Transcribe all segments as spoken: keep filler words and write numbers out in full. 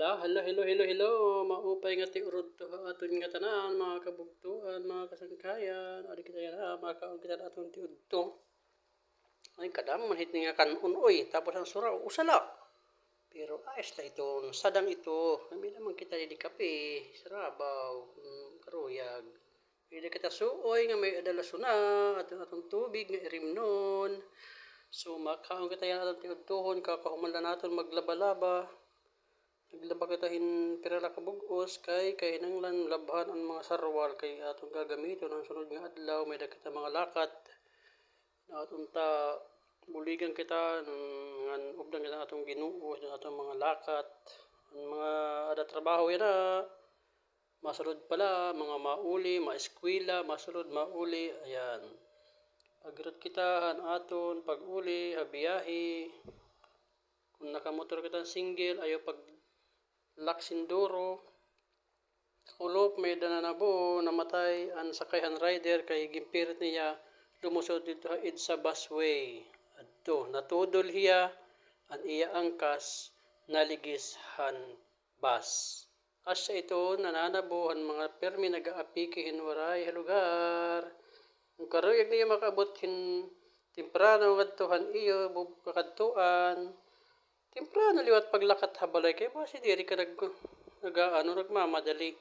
Hello, hello, hello, hello, hello. Maupay nga tiudto ha aton ngatanan, mga kabugtoan, mga kasangkayan. Adi kita yana, makaon kita han aton tiudto. Ay, kadamo man hit nga kan-on, oy. Tapos an sura, usa la. Pero ayos la iton, sadang ito. May-ada man kita didi kape, sarabaw, mm, karuyag. May-ada kita suoy nga may-ada lasona, aton, aton tubig nga irimnon. So, makaon kita yana han aton tiudtohon, kakahuman la naton maglaba-laba. Naglaba kita hin pira la ka bug-os kay, kay kinahanglan labhan an mga sarwal kay aton gagamiton han sunod nga adlaw, may-ada kita mga lakat. Aton ta buligan kita, ngan ubdan kita han aton Ginoo, han aton mga lakat. An mga ada trabaho yana, masulod pa la, mga mauli, maeskwela, masulod, mauli, ayan. Paghirot kita han aton pag-uli ha biyahe. Kon nakamotor kita single, ayaw pag-lock sin duro. Kulop, may-ada nanabo, namatay an sakay han rider kay ginpirit niya lumusot didto ha EDSA busway. Adto, natudol hiya, an iya angkas naligis han bus. Asya ito nananabo han mga pirmi nag-aapiki hin waray ha lugar. Kon karuyag niyo makaabot hin temprano ngadto han iyo bu-, kakadtuan, temprano liwat paglakat ha balay kay basi diri ka nag-, nag-aano, nagmamadali.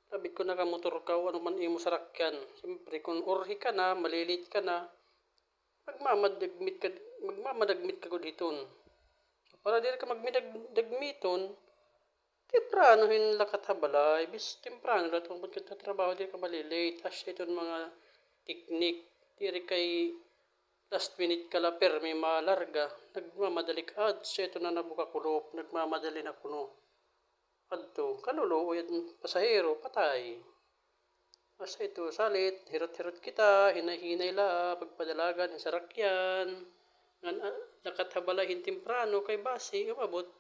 Labi kon nakamotor ka o ano man imo sarakyan. Siyempre, kon urhi ka na, mali-late ka na, magmamadagmit ka, magmamadagmit ka gud hiton. Para diri ka magmidagmiton, temprano hin lakat ha balay, bis temprano la tumambot ka ha trabaho, diri ka mali-late. Asya iton mga teknik, diri kay last minute ka la pirmi malarga, nagmamadali ka. Asya iton nanabo ka kulop, nagmamadali na kuno. Adto, kaluluoy an pasahero, patay. Asya ito, salit, hirot-hirot kita, hinay-hinay la, pagpadalagan hin sarakyan. Ngan, ah, lakat ha balay hin temprano, kay basi, umabot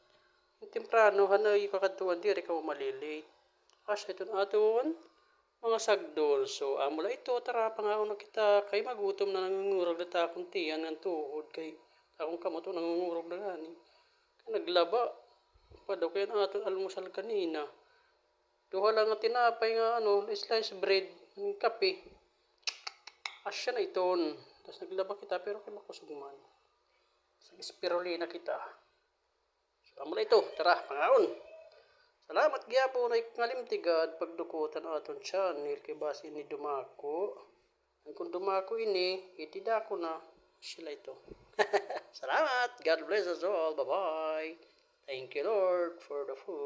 hin temprano, han iyo kakadtuan, diri ka mali-late. Asya iton aton mga sagdol. So, amo la ito, tara, pangaon na kita, kay magutom na, nangungurog na it akon tiyan ngan tuhod, kay akon kamot, nangungurog na gani. Kay naglaba, padako kay an aton almusal kanina. Duha la nga tinapay nga, ano, slice bread, kape. Asya na iton. Tas naglaba kita, pero kay makusog man. Sa spirulina kita. So, amo la ito. Tara, pangaon. Salamat gihapon, ayaw kalimti gad pagdukot han aton channel kay basi ini dumako. An kon dumako ini, iti dako na sila ito. Salamat. God bless us all. Bye-bye. Thank you, Lord, for the food.